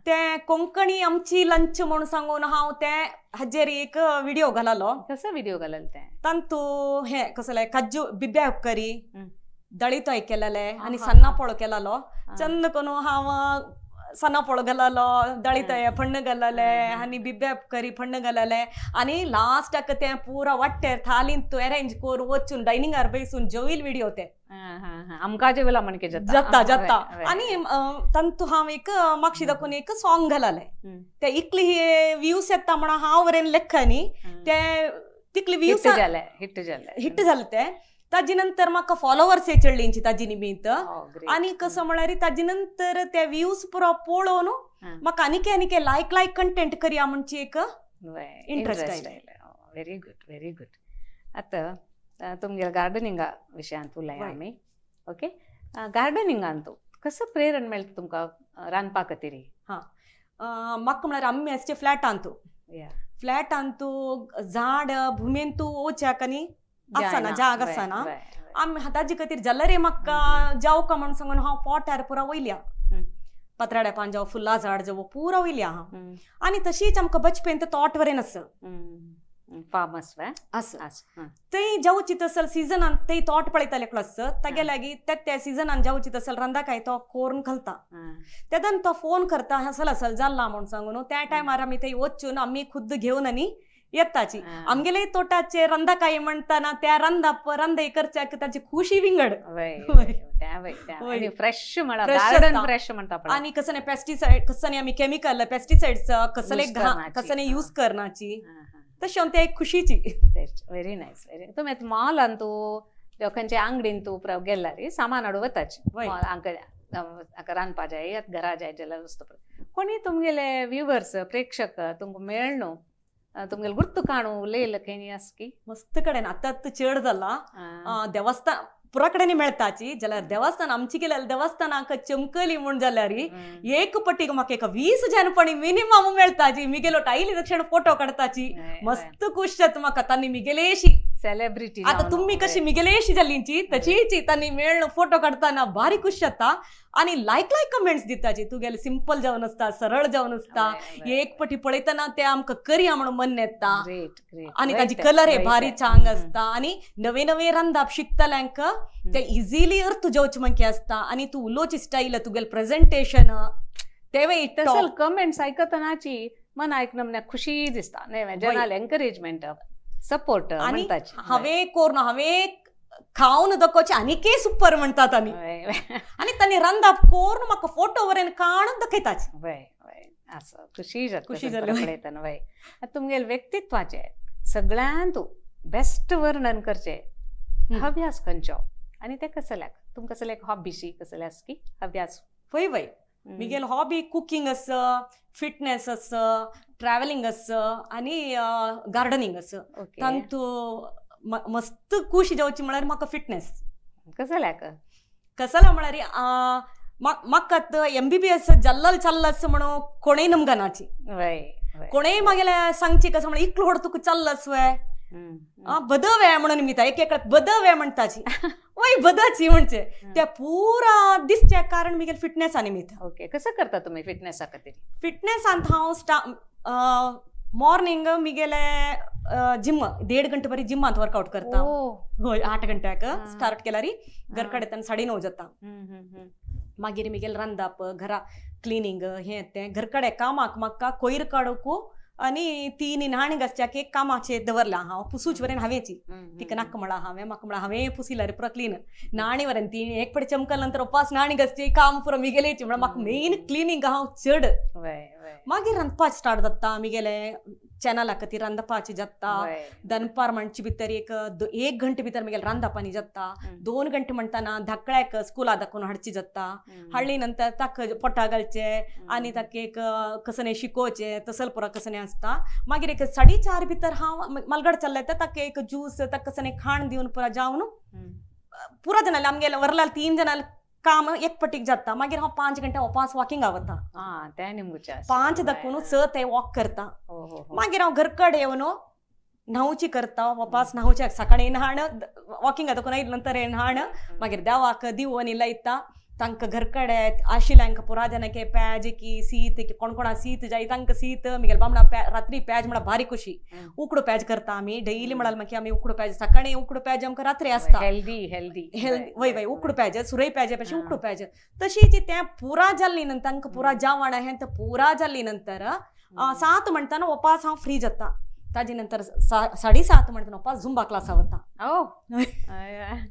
ते कोंकणी आमची लंच म्हणून सांगून हांव ते हाजेर एक व्हिडिओ घालालो. कसो व्हिडिओ घालल ते? तांतू हे कसले काजू बिब्या करी दळितोय केलेले आनी सन्ना पोळो केलेलो. चंद करून हांव सन्ना पोळो घालालो, दळितोय फण्ण घालले आनी बिब्या करी फण्ण घालले आनी लास्टाक ते पुरा वाट्टेर थालींत अरेंज करून वचून डायनिंगार बैसून जेवईल व्हिडिओ ते आमकां जेवला म्हणके जाता जाता. आनी तांतू हांव एक मागशी दाखोवन एक सॉंग घालले ते इतली व्ह्यूज येता म्हणून हांव वरेन लेखा न्ही ते तितले व्ह्यूज जाले, हिट जाले, हिट जाले ते. ताजे नंतर म्हाका फॉलोवर्स चडलींची ताजी निमित्त. आनी कसो म्हळ्यार ताजे नंतर ते व्ह्यूज पुरो पळोवन म्हाका आनीक आनीक लायक लायक कंटेंट करया म्हणची एक इंट्रस्ट आयलो. Very good, very good. आतां तुमगेल्या गार्डनिंगा विशयांत उलया आमी. ओके, गार्डनिंगान तूं कसो प्रेरण मेळटा तुमकां रांदपा खातीर? हां, म्हाका म्हळ्यार आमी आसचे फ्लॅटांतू, फ्लॅटांतू झाड भुमेंतू वच्याक आनी आसना, जाग आसना. आमी ताजे खातीर जाल्यार रे म्हाका जावका म्हणून सांगून हांव पोटार पुरा वयल्या, पत्राड्या पान जावं फुलां झाड जावं पुरा वयल्या हांव. आनी तशीच आमकां बचपेन तोट वरेन आसा, फार्म आसा, थंय जावची तसल सिजनान थंय तोट पळयताले प्लस तागे लागीं त्या त्या सिजनान जावची तसल रांदाकाय तो कोरून घालता. तेदन तो फोन करता असल असल जाला म्हणून सांगून त्या टायमार आमी थंय वचून आमी खुद्द घेवन आनी येताची. आमगेले तोटाचे रंदाकाय म्हणताना त्या रंदा रंदाय करच्याक ताची खुशी विंगड. फ्रेश फ्रेश म्हणता. आनी कसं नाही पेस्टिसाइड, कसं नाही आमी केमिकल पेस्टिसाइड्स कसले कसं नाही यूज करण्याची, तशें ते एक खुशीची. Very nice, very. तुमी मॉलान तूं खंयच्या आंगडीन तूं गेल्यार सामान हाडूं वताची, हांगा रांदपा जाय, घरा जाय जाल्यार वस्तू. कोणी तुमगेले व्ह्युवर्स प्रेक्षक तुमकां मेळ्ळो तुमगेले गुर्तू काणू उलयले खंय आसा की मस्त कडेन आतां चड जाला देवस्थान पुरा कडेन मेळटाची जाल्यार देवस्थान आमची गेल्यार देवस्थानाक चमकली म्हूण जाल्यार एक पटीक म्हाका एक 20 जनपणी मिनिमम मेळटाची. मिगेलो टायली दक्षिण फोटो काडटाची, मस्त खुश जाता म्हाका तांणी मिगेलेशी सेलिब्रिटी. आतां तुमी कशी मिगेलेशी जालींची तशीच तांणी मेळ्ळ फोटो काडटाना भारी खुश जाता आनी लायक लायक कमेंट्स दिताची. तुगेले सिंपल जावन आसता, सरळ जावन आसता, एक पटी पळयतना ते आमकां करया म्हणून मन येता. आनी ताजी कलर हे भारी चांग आसता आनी नवे नवे रांदप शिकतल्यांक ते इझिली अर्थ जेवचे मंकी आसता. आनी तूं उलोवची स्टायल, तुगेले प्रेझेंटेशन तेवय तसल कमेंट्स आयकतनाची मन आयकना खुशी दिसता. जनाले एनकरेजमेंट सपोर्ट. आनी हांवें कोरून हांवें खावन दाखोवचें आनीकय सुपर म्हणटात. आनी आनी तांणी रांदप कोरून म्हाका फोटो वरेन काडून दाखयताच. असो खुशी जाता, खुशी जाली पळयतना. वय, तुमगेले व्यक्तित्वाचें सगळ्यांत बेस्ट वर्णन करचें अभ्यास खंयचो आनी ते कसल्याक तुमकां कसले हॉबीशी कसले आसा की अभ्यास? वय वय, मिगेल हॉबी कुकिंग आसा, फिटनेस आसा, ट्रॅव्हलिंग आसा आनी गार्डनिंग आसा. तांतू मस्त खुशी जावची म्हळ्यार म्हाका फिटनेस. कसल्याक कसल्या म्हळ्यार म्हाका MBBS जाल्लल चल्लस म्हणून कोणेय नमगनाची, कोणेय मागेले सांगची कसं म्हळ्यार इतलो व्हड तुका चल्लस वे बदवे म्हणून निमिता एक एक बदवे म्हणटाची, वय बदची म्हणजे त्या पुरा दिसच्या कारण मिगेल फिटनेसा निमित्त. ओके, कसं करता तुमी फिटनेसा खातीर? फिटनेसांत हांव मॉर्निंग मिगेले जिम 1.5 घंटे बरी जिमांत वर्कआउट करता. हय, 8 घंट्याक स्टार्ट केल्यार घर कडेन 9:30 जाता. मागीर मिगेल रांदप, घरा क्लिनींग हें तें घर कडेन कामाक म्हाका कोयर काडूंक आनी तीन न्हाण घासच्याक एक कामाचेर दवरला हांव पुसूच वरेन हांवेची तिका नाका म्हळां हांवें, म्हाका म्हळां हांवें पुसिल्यार पुरो क्लीन न्हाणी वरेन ती एक पडे चमकल नंतर उपास न्हाणी घासची काम पुरो मिगेलेची म्हळ्यार म्हाका मेन क्लिनींग हांव चड. मागीर रांदपाक स्टार्ट जाता मिगेले चॅनला खातीर रांदपाची जाता. दनपार म्हणचे भितर एक घंटे भितर मिगेले रांदपानी जाता. 2 घंटे म्हणटाना धाकळ्याक स्कुला दाखोवन हाडची जाता. हाडली नंतर ताका पोटा घालचे आनी ताका एक कसने शिकोवचें तसल पुरो कसने आसता. मागीर एक 4:30 भितर हांव मलगड चल्ले तर ताका एक ज्यूस ताका कसने खाण दिवन पुरा जावन पुरा जाणाले आमगेले वरलाल 3 जाणाले काम एक पटीक जाता. मागीर हांव 5 घंटे उपास वॉकिंग वता. 5 दाखोवन 6 ते वॉक करता. मागीर हांव घर कडेन येवन न्हांवची करता. उपास न्हांवचे सकाळी न्हाण वॉकिंग दाखोवन आयले नंतर न्हाण, मागीर देवाक दिवो आनी लायता. तांकां घर कडेन आशिल्ले हांकां पुरा जाणांक प्याज की सीत की कोण कोणा सीत जाय तांकां सीत मिगेल बामणा रात्री प्याज म्हळ्यार भारी खुशी उकडो प्याज करता आमी डेली म्हळ्यार मागीर आमी उकडो प्याज सकाळी उकडो प्याज आमकां रात्री आसता हेल्दी हेल्दी हेल्दी वय वय उकडो प्याज सुरय प्याजा पेक्षा उकडो प्याज तशी तें पुरा जाल्ली नंतर तांकां पुरा जेवण हें तें पुरा जाल्ली नंतर 7 म्हणटाना वपास हांव फ्री जाता ताजे नंतर 7:30 म्हणटाना वपास झुंबा क्लासा वता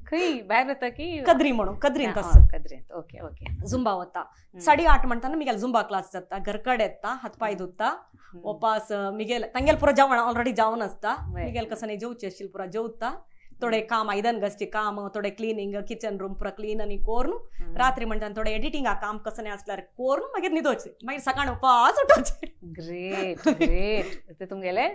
खंय भायर वता की कद्री म्हणून कद्रींत आसा कद्रींत ओके ओके झुंबा वता 8:30 म्हणटाना मिगेल झुंबा क्लास जाता घर कडेन येता हातपाय धुता वपास मिगेल तांगेल पुरो जेवण ऑलरेडी जेवण आसता मिगेल कसं नाही जेवचे आशिल्लें पुरा जेवता थोडे काम आयदन घासचे काम थोडे क्लिनींग किचन रूम पुरा क्लीन आनी करून रात्री म्हणटाना थोडे एडिटिंगा काम कसं नाही आसल्यार करून मागीर न्हिदोचें मागीर सकाळ पांच उठोचें. ग्रेट ग्रेट ते तुमगेले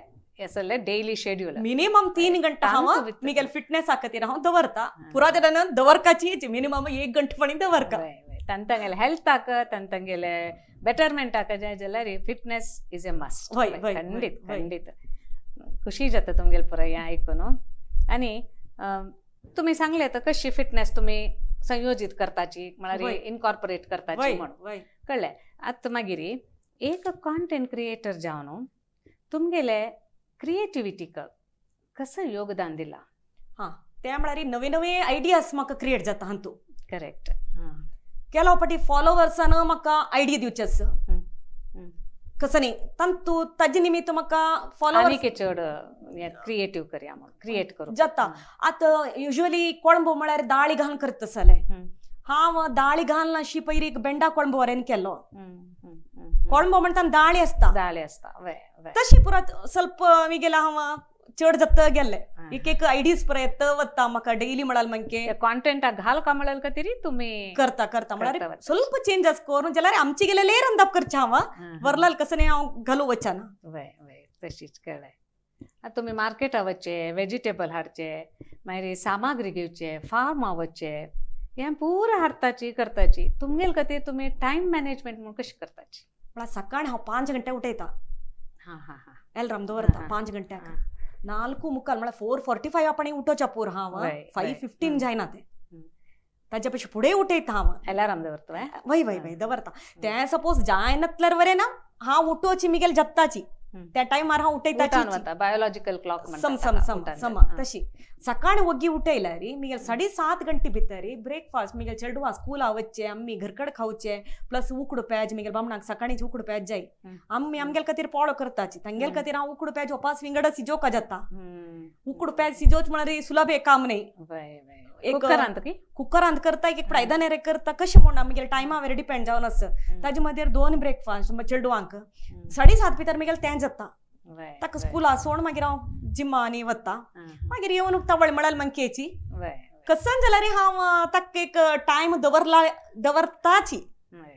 असले डेली शेड्यूल मिनिमम 3 घंटा हांव मिगेल फिटनेस खातीर हांव दवरता पुरा तेन्ना दवरकाची मिनिमम 1 घंटा पणी दवरका तांगेले हेल्थाक तांगेले बेटरमेंटाक जाय जाल्यार फिटनेस is a must. खंडीत खंडीत खुशी जाता तुमगेले पुरा हें आयकून. आनी तुमी सांगले तर कशी फिटनेस तुमी संयोजीत करताची म्हळ्यार इनकॉर्पोरेट करताची म्हणून कळ्ळें. आतां मागीर एक कॉन्टेंट क्रिएटर जावन तुमगेले क्रिएटिविटीक कसं योगदान दिलां? हां ते म्हळ्यार नवे नवे आयडियाज म्हाका क्रिएट जाता हातूंत. करेक्ट. केला फावटी फॉलोवर्सान म्हाका आयडिया दिवचे आसा कसं न्ही तांतू ताजे निमित्त म्हाका फॉलोवर्स चड क्रिएटीव करया म्हणून क्रिएट करूं जाता. आतां युज्युअली कोळंबो म्हळ्यार दाळी घालून करता जाले हांव दाळी घालून अशी पयली एक बेंडा कोळंबो वरेन केलो. कोळंबो म्हणटा दाळी आसता दाळी आसता तशी पुरा ಸ್ವಲ್ಪ मिगेला हांव चड जाता गेल्ले एक एक आयडियाज पुरा येता वता म्हाका डेली म्हळ्यार मागीर कॉन्टेंटाक घाल का म्हळ्यार खातीर तुमी करता करता म्हळ्यार ಸ್ವಲ್ಪ चेंजस करून जाल्यार आमचे गेलेले रंदाप करचें हांव वरलाल कसं न्ही हांव घालूं वचना. वय वय तशीच कळ्ळें. आतां तुमी मार्केटा वचचें वेजिटेबल हाडचें मागीर सामग्री घेवचें फार्मा वचचें हें पुरा हाडताची करताची तुमगेले खातीर तुमी टायम मॅनेजमेंट म्हणून कशी करताची? म्हळ्यार सकाळी हांव 5 घंटे उठयता. हां हां हां अलार्म दवरता 5 घंट्याक 4:45 म्हळ्यार 4:45 आपण उठोवच्या पूर हांव 5:15 जायना ते ताज्या पेक्षा फुडें उठयता हांव अलार्म दवरता. वय वय वय दवरता तें सपोज जायनातल्यार बरें ना हांव उठोवची मिगेल जत्ताची त्या टायमार हांव उठयता बायोलॉजिकल क्लॉक सम सम सम सम तशी सकाळी वग्गी उठयल्यार मिगेल 7:30 घंटे भितर ब्रेकफास्ट मिगेल चेडवां स्कुला वचचें आमी घरकड खावचें प्लस उकडो प्याज मिगेल बामणाक सकाळीच उकडो प्याज जाय आमी आमगेल खातीर पोळो करताची तांगेल खातीर हांव उकडो प्याज उपास विंगड सिजोवका जाता. उकडो प्याज सिजोवच म्हळ्यार सुलभ एक काम न्ही. एक कुकरांत करता एक आयदनार करता कशें म्हूण आमगेले टायमा वेर डिपेंड जावन आसा. ताजे मदीं 2 ब्रेकफास्ट चेडवांक 7:30 भितर मिगेल तें जाता ताका स्कुला सोड मागीर हांव जिमा आनी वता मागीर येवन तवळ म्हळ्यार मंकेची कसन जाल्यार हांव ताका एक टायम दवरला दवरताची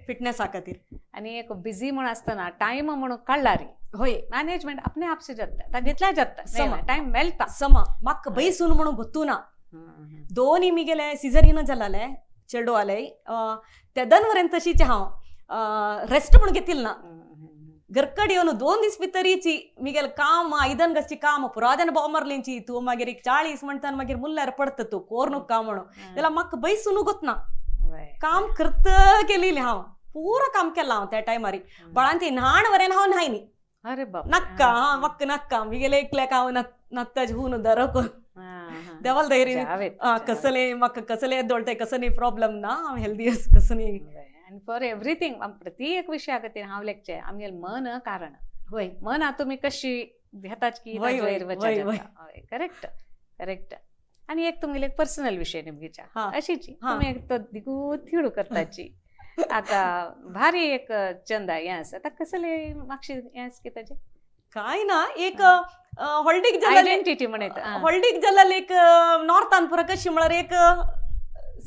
फिटनेसा खातीर. आनी एक बिजी म्हूण आसतना टायम म्हणून काडला रे हय मॅनेजमेंट आपणे आपसे जाता तितल्या जाता टायम मेळटा समा म्हाका बैसून म्हणून गोत्तू ना. दोन्ही मिगेले सिजरीन जालेले चेडवाले तेदन पर्यंत तशीच हांव रेस्ट म्हणून घेतील ना. घरकड येवन 2 दीस भितरीची मिगेल काम आयदन घासची काम पुरादन बोमरलींची तूं मागीर एक 40 म्हणटान मागीर मुल्यार पडटा तूं कोर काम म्हणून जाल्यार म्हाका बैसून गोतना काम करत केलेलें हांव पुरा काम केलां हांव त्या टायमार बाळांती न्हाण वरेन हांव न्हाय न्ही. अरे बाप नक्का म्हाका नक्का मिगेले एकल्याक हांव नत्ताज हून दरक देवाल धैर्य कसले म्हाका कसले दोळटे कसं नाही प्रॉब्लेम ना हांव हेल्दी आसा कसं न्ही. आनी फॉर एवरीथींग प्रति एक विशया खातीर हांव लेखचें आमगेलें मन कारण हय मन तुमी कशी घेतात की करेक्ट करेक्ट. आनी एक तुमगेले एक पर्सनल विशय निमगीच्या अशीची तुमी एक तो दिगू थिडू करताची आतां भारी एक चंद हें आसा आतां कसले मातशें हें आसा की ताजें काय ना एक हॉल्डीक आयडेंटिटी म्हणत हॉल्डीक जाल्यार एक नॉर्थान पुरा कशी म्हळ्यार एक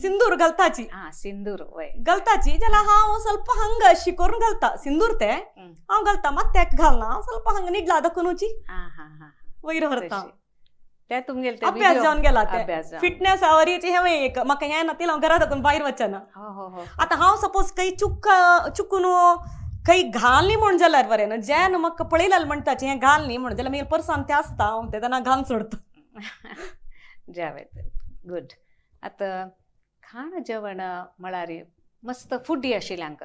सिंदूर घालताची. सिंदूर वय घालताची जाल्यार हांव ಸ್ವಲ್ಪ हंग अशी करून घालता सिंदूर ते हांव घालता मात तेक घालना ಸ್ವಲ್ಪ हंग निडला दखनुची वयर व्हरता ते तुमगेले अभ्यास जावन गेला ते फिटनेस आवरीची हें एक म्हाका हें ना हांव घरा दाखून भायर वचना. आतां हांव सपोज काही चुकून काही घाल न्ही म्हूण जाल्यार बरें न्हू जेन्ना म्हाका पळयल्यार म्हणटाचे हें घाल न्ही म्हणून जाल्यार मागीर परसान तें आसता हांव तें तेन्ना घालून सोडता. जावेत गुड. आतां खाण जेवण म्हळ्यार मस्त फुडी आशिल्ल्यांक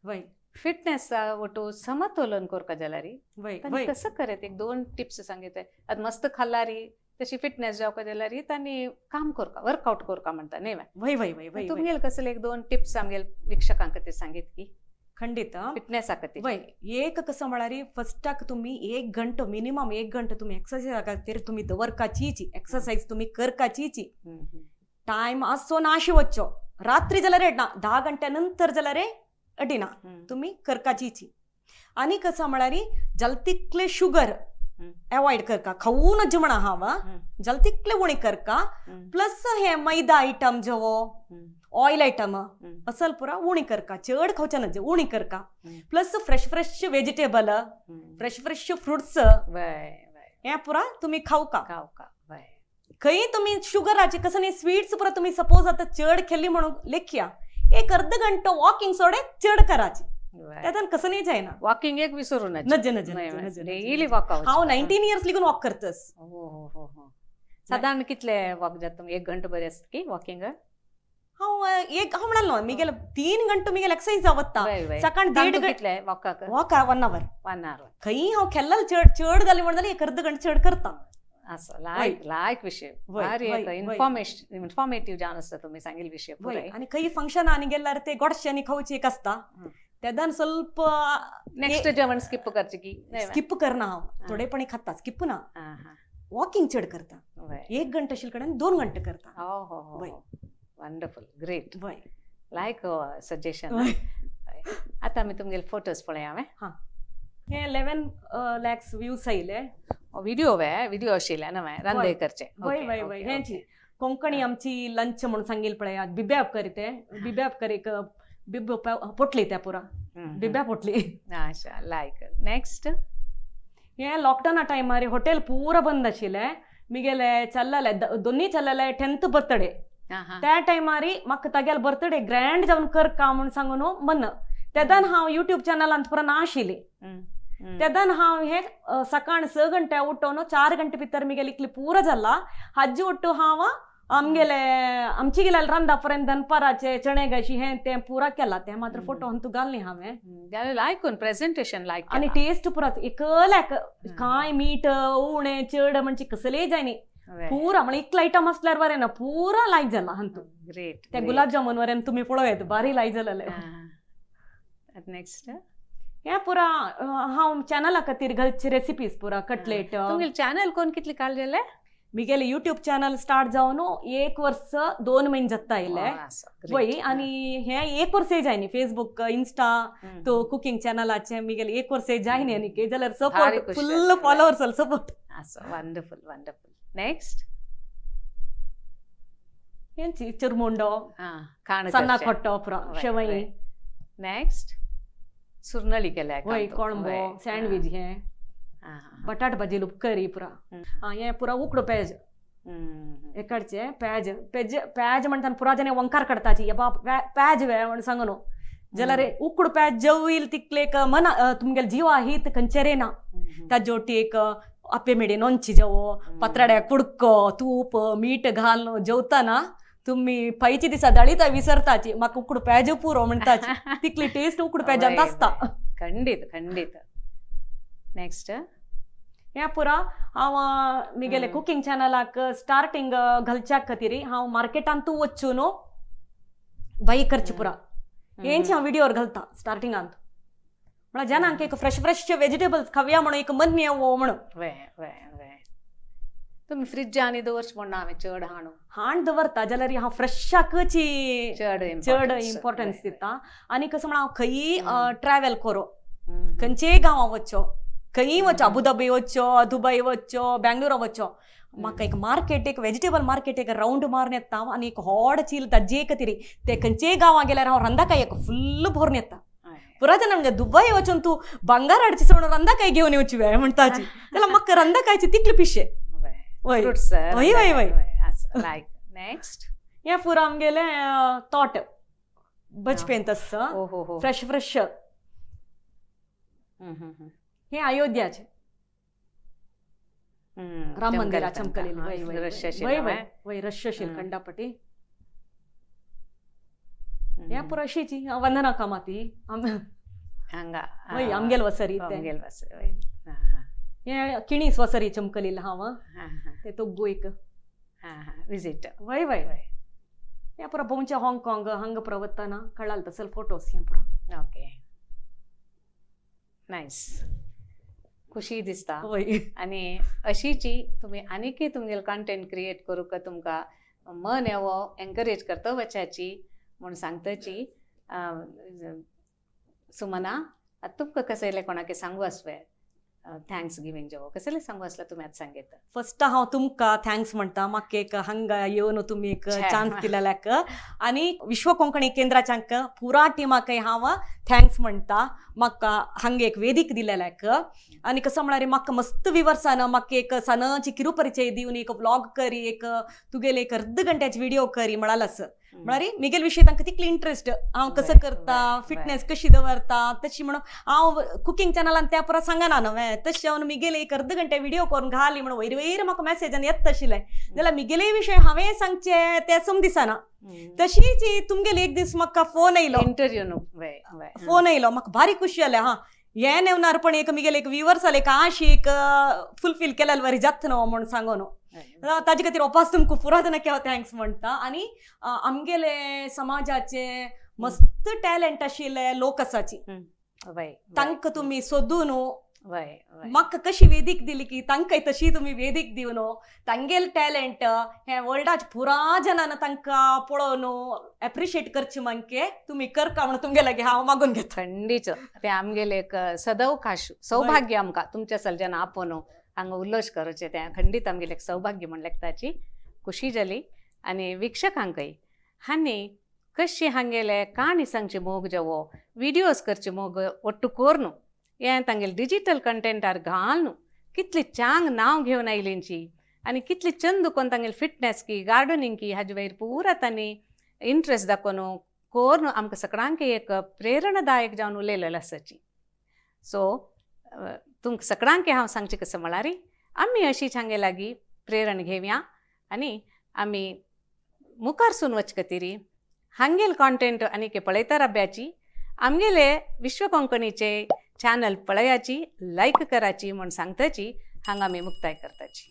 वय फिटनेस ಒಟ್ಟು ಸಮತೋಲन करका जाल्यार वय कसं करत एक दोन टिप्स सांगितले. आता मस्त खाल्लारी तशी फिटनेस जावका जाल्यार तांणी काम करका, वर्कआउट करका म्हणटा न्ही? वय वय वय वय. तुमगेल कसले एक दोन टिप्स आमगेल वीक्षकांक ते सांगित की खंडित फिटनेस खातीर. वय एक कसं म्हळ्यार फस्टाक तुमी 1 घंटो मिनिमम 1 घंटो तुमी एक्सरसाइज खातीर तुमी दवरकाचीची एक्सरसाइज तुमी करकाचीची. टायम आसचो ना अशी वच्चो रात्री जाल्यार ना 10 घंट्या नंतर जाल्यार अडिना तुमी करकाचीची. आनी कसं म्हळ्यार जलतिकले शुगर अवॉइड करका, खाऊ नज म्हणा हांव जलतिकले उणी करका. प्लस हे मैदा आयटम जेवो ऑयल आयटम असल पुरा उणी करका, चड खावचे नज उणी करका. Plus fresh fresh vegetable fresh fresh fruits हे पुरा तुमी खावका. खंय तुमी शुगराचे कसं न्ही स्वीट्स पुरा तुमी सपोज आतां चड खेल्ली म्हणून लेखया एक अर्ध घंटो वॉकिंग सोडे चड कराची, त्यातून कसं नाही जायना. वॉकिंग एक विसरू नज नज नज डेली वॉक. हांव 19 इयर्स लिगून वॉक करतस. हो हो हो. साधारण कितले वॉक जाता? 1 घंटो बरें आसता की वॉकिंग? हांव एक हांव म्हणालो मिगेल 3 घंटो मिगेल एक्सरसाइज जावता. सकाळ 1.5 घंटे वॉकाक वॉक 1 our 1 our. खंय हांव खेल्लाल चड चड जाली म्हण जाल्यार एक अर्ध घंटो चड करता. असो लायक लायक विषय भारी इन्फॉर्मेशन इन्फॉर्मेटिव्ह जावन आसता तुमी सांगिल्ले विषय पुराय. आनी खंय फंक्शन आनी गेल्यार ते गोडशें आनी खावची एक आसता तेदान ಸ್ವಲ್ಪ नेक्स्ट जेवण स्किप करचे की स्किप करना हांव थोडेपणी खाता स्किप ना वॉकिंग चड करता. 1 घंटा आशिल्ले कडेन 2 घंटे करता. हो हो. वंडरफुल, ग्रेट, वय लायक सजेशन. आतां आमी तुमगेले फोटोज पळया. हांवें हां हे 11 lakhs views आयले. व्हिडिओ वे व्हिडिओ आशिल्ले न्हय रांदे करचे. वय वय वय. हेंची कोंकणी आमची लंच म्हणून सांगील पळया बिब्याप करी ते बिब्याप करी एक बिब्यो पोटली त्या पुरा बिब्या पोटली. अच्छा लायक. नेक्स्ट हे लॉकडावना टायमार हॉटेल पुरा बंद आशिल्लें मिगेले चल्लले दोन्ही चल्लले 10th birthday त्या टायमार म्हाका तागेले बर्थडे ग्रँड जावन करका म्हूण सांगून मन तेदान हांव युट्यूब चॅनलांत पुरा ना आशिल्ली. तेदान हांव हे सकाळ 6 घंटे उठोवन 4 घंटे भितर मिगेले इतले पुरा जाला. हाजी उठ्ठू हांव आमगेले आमची गेले रांदा पर्यंत दनपाराचे चणे गाशी हे ते पुरा केला. ते मात्र फोटो अंतू घालनी हांवें लायकून प्रेझेंटेशन लायक आनी टेस्ट पुरा एकल्याक कांय मीठ उणें चड म्हणजे कसलेय जायनी पुरा म्हणजे इतलो आयटम आसल्यार बरें ना पुरा लायक जाला हांतू. ग्रेट. ते गुलाब जामुन वरेन तुमी पळोवं बारी लायक जालेले. नेक्स्ट हे पुरा हांव चॅनला खातीर घालची रेसिपीज पुरा कटलेट. तुमगेले चॅनल कोण कितले काळ जाले? मिगेले युट्यूब चॅनल स्टार्ट जावन 1 वर्स 2 म्हयने जाता आयले. वय आनी हे 1 वर्स जायनी फेसबूक इन्स्टा तो कुकिंग चॅनलाचे मिगेले 1 वर्स जायनी आनी जाल्यार support full followers support. Wonderful wonderful. Next हेंची चिरमुंडो सन्ना खट्टो पुरा शेवई. नेक्स्ट सुरनळी केल्या. वय कोळंबो सँडविच हे बटाट भाजी लुपकरी पुरा. हे पुरा उकडो पेज एकडचे पेज पेज पेज म्हणटान पुरा जने वंकार काडताची हे बाप पेज वे म्हण सांगू न्हू जाल्यार उकडो पेज जेवईल तितले एक मना तुमगेले जिवा हित खंयचेरे ना. ताजे एक आप्पे मेडी नोंची जेवो पत्राड्या कुडको तूप मीठ घालून जेवताना तुम्ही पयचे दिसा दाळीता विसरताची म्हाका उकडो पेज पुरो म्हणटाची तितली टेस्ट उकडो पेजांत आसता. खंडीत खंडीत. नेक्स्ट हे पुरा हांव मिगेले कुकिंग चॅनलाक स्टार्टिंग घालच्या खातीर हांव मार्केटांतू वचून बाई करची पुरा हेंची हांव व्हिडियोर घालता स्टार्टिंगांत म्हळ्यार जनांक एक फ्रेश फ्रेश वेजिटेबल्स खावया म्हणून एक मन येवो म्हणून. तुमी फ्रिजांनी दवरचे म्हणून हांवें चड हाणू हाण दवरता जाल्यार हांव फ्रेशाकची चड चड इम्पॉर्टन्स दिता. आनी कसं म्हण हांव खंयी ट्रॅवल करो खंयचेय गांवां वचो खंयी वचो अबुधाबी वचो दुबय वचो बेंगलोरा वचो म्हाका एक मार्केट एक वेजिटेबल मार्केट एक रावंड मारून येता आनी एक व्हड चील ताजे खातीर ते खंयचेय गांवां गेल्यार हांव रांदाकाय एक फुल्ल भरून येता. पुरा जाण म्हणजे दुबय वचून तूं भांगार हाडची सोडून रांदाकाय घेवन येवची वे म्हणटाची जाल्यार म्हाका रांदाकायची तितले पिशे. वय वय वय वय. लायक. नेक्स्ट हे पुरा आमगेले तोट बचपेंत आसता फ्रेश फ्रेश. हे अयोध्याचे राम मंदिरा चमकलेली. वय वय वय वय रश्य शील खंडापटी. हें पुरो अशीची वंदना कामाती हांगा वय आमगेल वसरी आमगेल वसरी हें किणीस वसरी चमकलील हांव ते तोग्गू एक विजीट वय वय वय हें पुरो भोंवचे हाँगकाँग हांगा पुरो वतना कळाल तसल फोटोस हें पुरो. ओके नायस, खुशी दिसता. आनी अशीची तुमी आनीकय तुमगेले कंटेंट क्रिएट करूंक तुमकां मन येवो एनकरेज करता वचाची म्हूण सांगताची. सुमना, आतां तुमकां कसले कोणाक सांगू आसवे thanks giving जेवो कसले सांगू आसलें तुमी आतां सांगता? फर्स्ट हांव तुमकां thanks म्हणटा, म्हाका एक हांगा येवन तुमी एक चान्स दिलेल्याक आनी विश्व कोंकणी केंद्राच्यांक पुरा टिमाकय हांव thanks म्हणटा, म्हाका हांगा एक वेदीक दिलेल्याक. आनी कसो म्हळ्यार म्हाका मस्त विवर्सान म्हाका एक सणाची किरुपरिचय दिवन एक व्लॉग करी, एक तुगेले एक अर्द घंट्याची व्हिडिओ करी म्हळालास म्हळ्यार मिगेल विशय तांकां तितली इंट्रस्ट हांव कसो करता, फिटनेस कशी दवरता तशी म्हणून हांव कुकींग चॅनलान त्या पुरा सांगना न्हय, तशें हांव मिगेले एक अर्द घंटे व्हिडिओ करून घाली म्हणून वयर वयर म्हाका मॅसेजान येता आशिल्लें जाल्यार मिगेले विशय हांवें सांगचे तें सम दिसना. तशीच तुमगेले एक दीस म्हाका फोन येयलो, इंटरव्यू फोन येयलो, म्हाका भारी खुशी जालें. हां हें नेवनार पण एक मिगेले एक व्युवर्स एक आश एक फुलफील केल्यार बरी जाता न्हू म्हूण सांगून ताजे खातीर ओपास तुमकां पुरात नक्की हांव thanks म्हणटा. आनी आमगेले समाजाचे मस्त टॅलंट आशिल्ले लोक आसाची तांकां तुमी सोदून म्हाका कशी वेदीक दिली की तांकां तशी तुमी वेदीक दिवन तांगेले टॅलंट हें वर्ल्डाच पुरा जनान तांकां पळोवन एप्रिशिएट करचे मानके तुमी करका म्हणून तुमगे लागीं हांव मागून घेता. थंडीच तें आमगेले एक सदवकाश सौभाग्य आमकां तुमच्या सलजान आपोवन हांगा उल्लोश करचें तें खंडीत आमगेलें एक सौभाग्य म्हण लेखताची खुशी जाली. आनी वीक्षकांकय हांणी कशी हांगेले काणी सांगची मोग जेवो विडियोज करचे मोग ಒಟ್ಟು कोर्नु हें तांगेले डिजिटल कंटेंटार घालून कितली चांग नांव घेवन आयलींची आनी कितली चंद कोन्न तांगेले फिटनेस की गार्डनिंग की हाजे वयर पुरा तांणी इंट्रस्ट दाखोवन कोर्न आमकां सगळ्यांक एक प्रेरणादायक जावन उलयलेलो आसाची. सो तुमकां सगळ्यांक हांव सांगचें कसं म्हळ्यार आमी अशीच हांगे लागीं प्रेरण घेवया आनी आमी मुखार वच खातीर हांगेल कॉन्टेंट आनीक पळयता राब्याची आमगेले विश्व कोंकणीचे चॅनल पळयाची लायक कराची म्हूण सांगताची हांगा आमी मुक्ताय करताची.